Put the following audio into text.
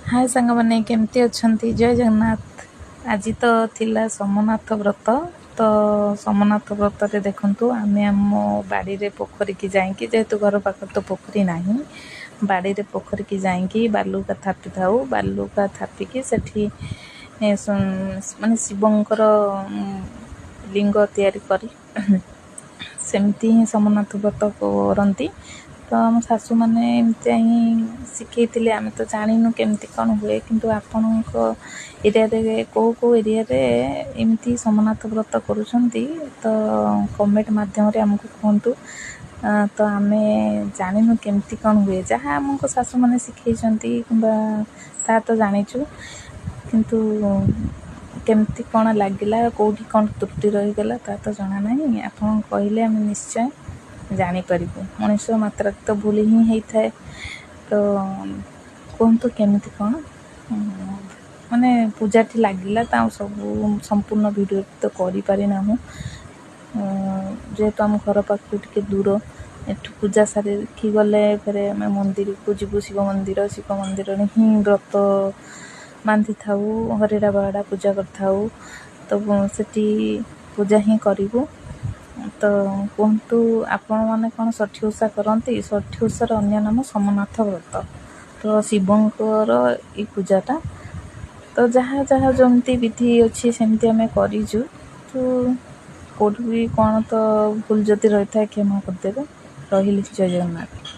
ହାଏ ସାଙ୍ଗମାନେ, କେମିତି ଅଛନ୍ତି? ଜୟ ଜଗନ୍ନାଥ। ଆଜି ତ ଥିଲା ସୋମନାଥ ବ୍ରତ। ତ ସୋମନାଥ ବ୍ରତରେ ଦେଖନ୍ତୁ, ଆମେ ଆମ ବାଡ଼ିରେ ପୋଖରୀକି ଯାଇକି, ଯେହେତୁ ଘର ପାଖରେ ତ ପୋଖରୀ ନାହିଁ, ବାଡ଼ିରେ ପୋଖରୀକି ଯାଇକି ବାଲୁକା ଥାପିଥାଉ। ବାଲୁକା ଥାପିକି ସେଠି ମାନେ ଶିବଙ୍କର ଲିଙ୍ଗ ତିଆରି କରି ସେମିତି ହିଁ ସୋମନାଥ ବ୍ରତ କରନ୍ତି। ତ ଆମ ଶାଶୁମାନେ ଏମିତିଆ ହିଁ ଶିଖେଇଥିଲେ। ଆମେ ତ ଜାଣିନୁ କେମିତି କ'ଣ ହୁଏ, କିନ୍ତୁ ଆପଣଙ୍କ ଏରିଆରେ କେଉଁ କେଉଁ ଏରିଆରେ ଏମିତି ସୋମନାଥ ବ୍ରତ କରୁଛନ୍ତି, ତ କମେଣ୍ଟ ମାଧ୍ୟମରେ ଆମକୁ କୁହନ୍ତୁ। ତ ଆମେ ଜାଣିନୁ କେମିତି କ'ଣ ହୁଏ। ଯାହା ଆମକୁ ଶାଶୁମାନେ ଶିଖେଇଛନ୍ତି କିମ୍ବା ତାହା ତ ଜାଣିଛୁ, କିନ୍ତୁ କେମିତି କ'ଣ ଲାଗିଲା, କେଉଁଠି କ'ଣ ତ୍ରୁଟି ରହିଗଲା, ତାହା ତ ଜଣା ନାହିଁ। ଆପଣ କହିଲେ ଆମେ ନିଶ୍ଚୟ ଜାଣିପାରିବୁ। ମଣିଷ ମାତ୍ରାରେ ତ ଭୁଲ ହିଁ ହେଇଥାଏ। ତ କୁହନ୍ତୁ କେମିତି କ'ଣ ମାନେ ପୂଜାଟି ଲାଗିଲା। ତା ସବୁ ସମ୍ପୂର୍ଣ୍ଣ ଭିଡ଼ିଓ ତ କରିପାରିନାହୁଁ, ଯେହେତୁ ଆମ ଘର ପାଖରୁ ଟିକେ ଦୂର। ଏଠୁ ପୂଜା ସାରିକି ଗଲେ ଫେରେ ଆମେ ମନ୍ଦିରକୁ ଯିବୁ, ଶିବ ମନ୍ଦିର। ଶିବ ମନ୍ଦିରରେ ହିଁ ବ୍ରତ ବାନ୍ଧିଥାଉ, ହରିଡ଼ା ବାହାଡ଼ା ପୂଜା କରିଥାଉ। ତ ସେଠି ପୂଜା ହିଁ କରିବୁ। ତ କୁହନ୍ତୁ, ଆପଣମାନେ କ'ଣ ଷଠି ଓଷା କରନ୍ତି? ଷଠି ଓଷାର ଅନ୍ୟ ନାମ ସୋମନାଥ ବ୍ରତ। ତ ଶିବଙ୍କର ଏଇ ପୂଜାଟା ତ ଯାହା ଯାହା ଯେମିତି ବିଧି ଅଛି, ସେମିତି ଆମେ କରିଛୁ। ତ କେଉଁଠି ବି କ'ଣ ତ ଭୁଲ ଯଦି ରହିଥାଏ, କ୍ଷମା କରିଦେବେ। ରହିଲି, ଜୟ ଜଗନ୍ନାଥ।